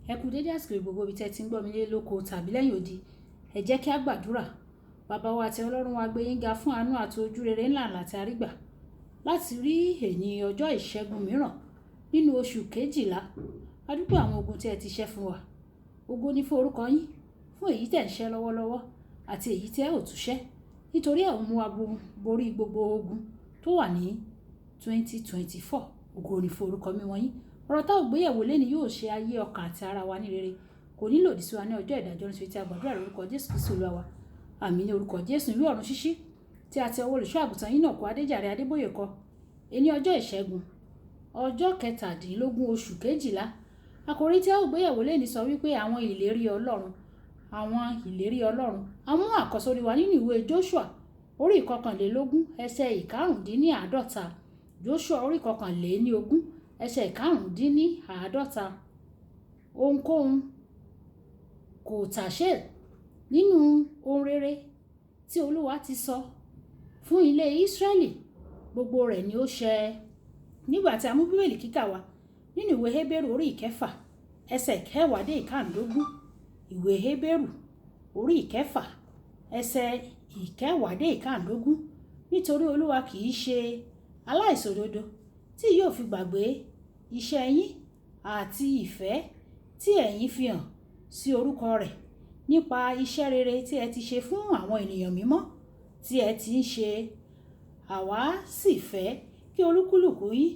Ẹ kú dédé àsìkò gbogbo ibi tí ẹ ti ń gbọ́ mi lé lóko tàbí lẹ́yìn odi. Ẹ jẹ́ kí a gbàdúrà. Bàbá wa àti Ọlọ́run wa gbé yín ga fún àánú àti ojú rere ńlá ńlá tí a rí gbà láti rí èní ọjọ́ ìṣẹ́gun mìíràn nínú oṣù kejìlá. A dúpẹ́ àwọn ogun tí ẹ ti ṣẹ́ fún wa. Ògo ni fún orúkọ yín, fún èyí tí ẹ̀ ń ṣẹ́ lọ́wọ́lọ́wọ́ àti èyí tí ẹ ò tún ṣẹ́. Nítorí ẹ̀ ń mú wa borí gbogbo ogun tó wà ní 2024. Ògo ni fún orúkọ mímọ́ yín. Ọ̀rọ̀ tá ò gbéyẹ̀wò lénìí yóò ṣe ayé ọkàn àti ara wa ní rere. Kò ní lòdì sí wa ní ọjọ́ ìdájọ́ nítorí tí a gbàdúrà lórúkọ Jésù Kristi Olúwa wa. Àmín ní orúkọ Jésù. Ìwé ọ̀run ṣíṣí tí a ti ọwọ́ olùṣọ́ àgùntàn yín náà kọ Adéjàre Adébóyè kọ. Èní ọjọ́ ìṣẹ́gun, ọjọ́ kẹtàdínlógún oṣù kejìlá. Àkòrí tí a ó gbéyẹ̀wò lénìí sọ wípé àwọn ìlérí Ọlọ́run, àwọn ìlérí Ọlọ́run. A mú àkọ́sórí wa nínú ìwé Joshua orí ìkọkànlélógún ẹsẹ̀ ìkarùndínláàádọ́ta. Joshua orí ìkọkànléníogún ẹsẹ̀ ìkarùndínláàádọ́ta. Ohunkóhun kò tàsé nínú ohun rere tí Olúwa ti sọ fún ilé Ísírẹ́lì, gbogbo rẹ̀ ni ó ṣẹ. Nígbà tí a mú Bíbélì kíkà wá nínú ìwé Hébérù orí ìkẹfà ẹsẹ̀ ìkẹwàá dé ìkarùndógún. Ìwé Hébérù orí ìkẹfà ẹsẹ̀ ìkẹwàá dé ìkarùndógún. Nítorí Olúwa kì í ṣe aláìṣòdodo tí yóò fi gbàgbé iṣẹ́ yín àti ìfẹ́ tí ẹ̀yin fi hàn sí orúkọ rẹ̀ nípa iṣẹ́ rere tí ẹ ti ṣe fún àwọn ènìyàn mímọ́ tí ẹ ti ń ṣe. Àwa sì fẹ́ kí olúkúlùkù yín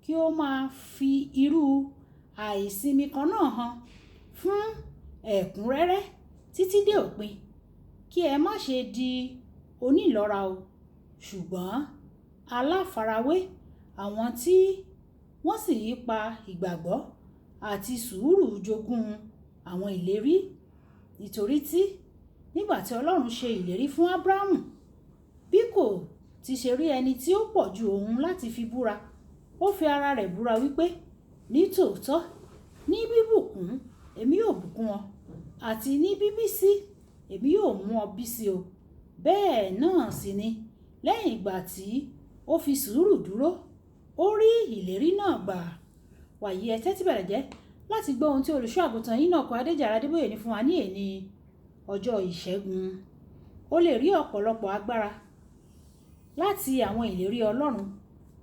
kí ó máa fi irú àìsimi kan náà hàn fún ẹ̀kúnrẹ́rẹ́ títí dé òpin, kí ẹ má ṣe di onílọ́ra o, ṣùgbọ́n aláfarawé àwọn tí wọ́n sì pa ìgbàgbọ́ àti sùúrù jogún àwọn ìlérí. Nítorí tí nígbà tí Ọlọ́run ṣe ìlérí fún Ábúráhámù, bí kò ti ṣe rí ẹni tí ó pọ̀ ju òun láti fi búra, ó fi ara rẹ̀ búra wípé, ní tòótọ́, ní bíbùkún èmi yóò bùkún ọ, àti ní bíbí sí èmi yóò mú ọ bí sí o. Bẹ́ẹ̀ náà sì ni lẹ́yìn ìgbà tí ó fi sùúrù dúró, ó rí ìlérí náà gbà. Wàyí ẹ tẹ́tí bẹ̀rẹ̀ jẹ́ láti gbọ́ ohun tí olùṣọ́ àgùntàn yín náà kọ Adéjàre Adébóyè ní fún wa ní èní ọjọ́ ìṣẹ́gun. O lè rí ọ̀pọ̀lọpọ̀ agbára láti àwọn ìlérí Ọlọ́run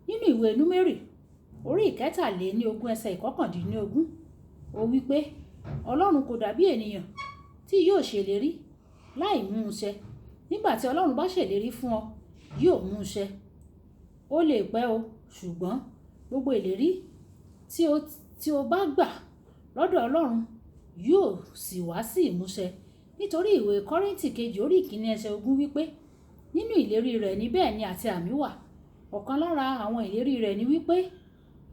nínú ìwé Númérì orí ìkẹtàléníogún ẹsẹ̀ ìkọkàndínlógún. Ó wí pé Ọlọ́run kò dàbí ènìyàn tí yóò ṣèlérí láì mú un ṣẹ. Nígbà tí Ọlọ́run bá ṣèlérí fún ọ, yóò mú un ṣẹ. Ó lè pẹ́ o, ṣùgbọ́n gbogbo ìlérí tí o bá gbà lọ́dọ̀ Ọlọ́run yóò sì wá sí ìmúṣẹ. Nítorí ìwé Kọ́ríńtì kejì orí ìkíní ẹsẹ̀ ogún wípé nínú ìlérí rẹ̀ ní bẹ́ẹ̀ ni àti àmì wà. Ọ̀kan lára àwọn ìlérí rẹ̀ ni wípé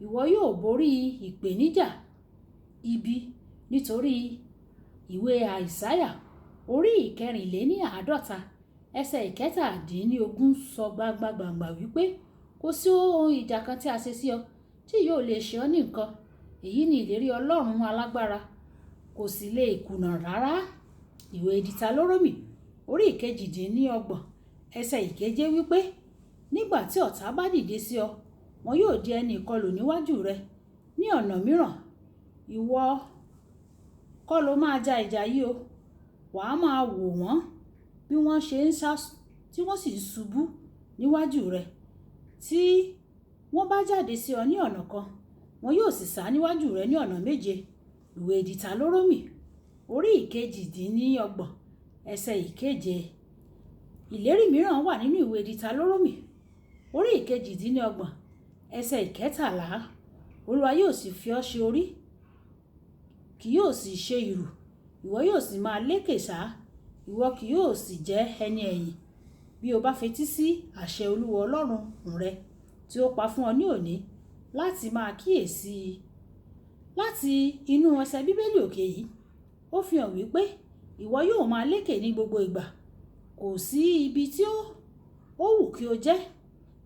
ìwọ yóò borí ìpèníjà ibi. Nítorí ìwé Àìsáyà orí ìkẹrìnléníàádọ́ta ẹsẹ̀ ìkẹtàdínlógún sọ gbangba-gbàngba wípé kò sí ohun ìjà kan tí a ṣe sí ọ tí yóò lè ṣe ọ́ ní nǹkan. Èyí ni ìlérí Ọlọ́run alágbára, kò sì lè kùnà rárá. Ìwé Dítárónómì orí ìkejìdínlọ́gbọ̀n ẹsẹ̀ ìkeje wípé nígbà tí ọ̀tá bá dìde sí ọ, wọn yóò di ẹni ìkọlù níwájú rẹ. Ní ọ̀nà mìíràn, ìwọ kọ́ ló máa ja ìjà yìí o. Wà á máa wò wọ́n bí wọ́n ṣe ń sá tí wọ́n sì ń ṣubú níwájú rẹ. Tí wọ́n bá jáde sí ọ ní ọ̀nà kan, wọn yóò sì sá níwájú rẹ ní ọ̀nà méje. Ìwé Dítárónómì orí ìkejìdínlọ́gbọ̀n ẹsẹ̀ ìkeje. Ìlérí mìíràn wà nínú ìwé Dítárónómì orí ìkejìdínlọ́gbọ̀n ẹsẹ̀ ìkẹtàlá. Olúwa yóò sì fi ọ́ ṣe orí, kì yóò sì ṣe ìrù. Ìwọ yóò sì máa lékè sá, ìwọ kì yóò sì jẹ́ ẹni ẹ̀yìn. Bí o bá fetí sí àṣẹ Olúwa Ọlọ́run rẹ tí ó pa fún ọ ní òní láti máa kíyèsi. Láti inú ẹsẹ̀ Bíbélì òkè yìí, ó fi hàn wípé ìwọ yóò máa lékè ní gbogbo ìgbà. Kò sí ibi tí ó wù kí o jẹ́.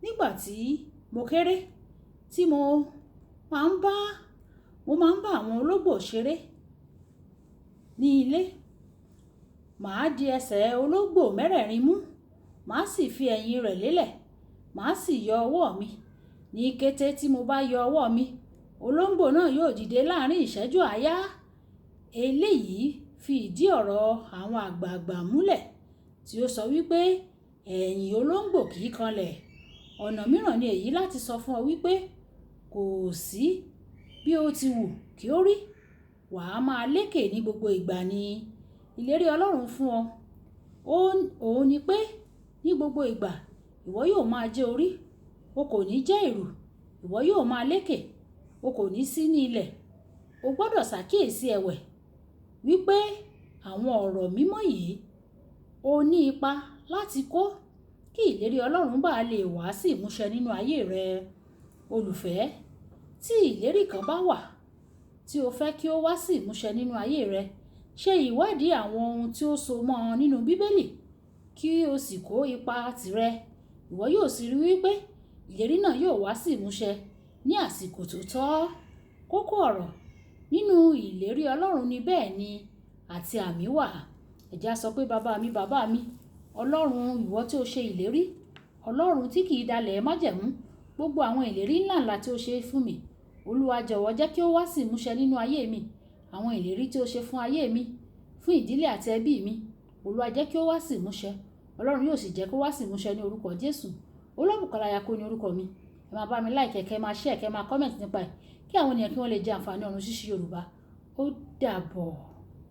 Nígbà tí mo kéré, tí mo máa ń bá àwọn ológbò ṣeré ní ilé, màá di ẹsẹ̀ ológbò mẹ́rẹ̀ẹ̀rin mú, màá sì fi ẹ̀yìn rẹ̀ lélẹ̀, màá sì yọ ọwọ́ mi. Ní kété tí mo bá yọ ọwọ́ mi, ológbò náà yóò dìde láàrín ìṣẹ́jú àáyá. Eléyìí fi ìdí ọ̀rọ̀ àwọn àgbààgbà múlẹ̀ tí ó sọ wípé ẹ̀yìn olóńgbò kì í kanlẹ̀. Ọ̀nà mìíràn ni èyí láti sọ fún ọ wípé kò sí bí ó ti wù kí ó rí, wà á máa lékè ní gbogbo ìgbà ni. Ìlérí Ọlọ́run fún ọ, òun ni pé ní gbogbo ìgbà ìwọ yóò máa jẹ́ orí, o kò ní jẹ́ ìrù, ìwọ yóò máa lékè, o kò ní sí ní ilẹ̀. O gbọdọ̀ ṣàkíyèsí ẹ̀wẹ̀ wípé àwọn ọ̀rọ̀ mímọ́ yìí ó ní ipa láti kó kí ìlérí Ọlọ́run bá lè wá sí ìmúṣẹ nínú ayé rẹ. Olùfẹ́, tí ìlérí kan bá wà tí o fẹ́ kí ó wá sí ìmúṣẹ nínú ayé rẹ, ṣe ìwádìí àwọn ohun tí ó so mọ́ ọ nínú Bíbélì kí o sì kó ipa tìrẹ. Ìwọ yóò sì rí wípé ìlérí náà yóò wá sí ìmúṣẹ ní àsìkò tó tọ́. Kókó ọ̀rọ̀ nínú ìlérí Ọlọ́run ni bẹ́ẹ̀ ni àti àmì wà. Ẹ jẹ́ á sọ pé bàbá mi, bàbá mi, Ọlọ́run ìwọ tí ó ṣe ìlérí, Ọlọ́run tí kì í dalẹ̀ májẹ̀mú, gbogbo àwọn ìlérí ńlá ńlá tí ó ṣe fún mi, Olúwa jọ̀wọ́ jẹ́ kí ó wá sí ìmúṣẹ nínú ayé mi. Àwọn ìlérí tí ó ṣe fún ayé mi, fún ìdílé àti ẹbí mi, Olúwa jẹ́ kí ó wá sí ìmúṣẹ. Ọlọ́run yóò sì jẹ́ kó wá sí ìmúṣẹ ní orúkọ Jésù. Olúbùkọ́lá Ayako ni orúkọ mi. Ẹ máa bá mi like, kẹ́ máa share, kẹ́ máa comment nípa ẹ̀ kí àwọn ènìyàn kí wọ́n lè jẹ àǹfààní ọ̀run ṣíṣí Yorùbá. Ó dàbọ̀.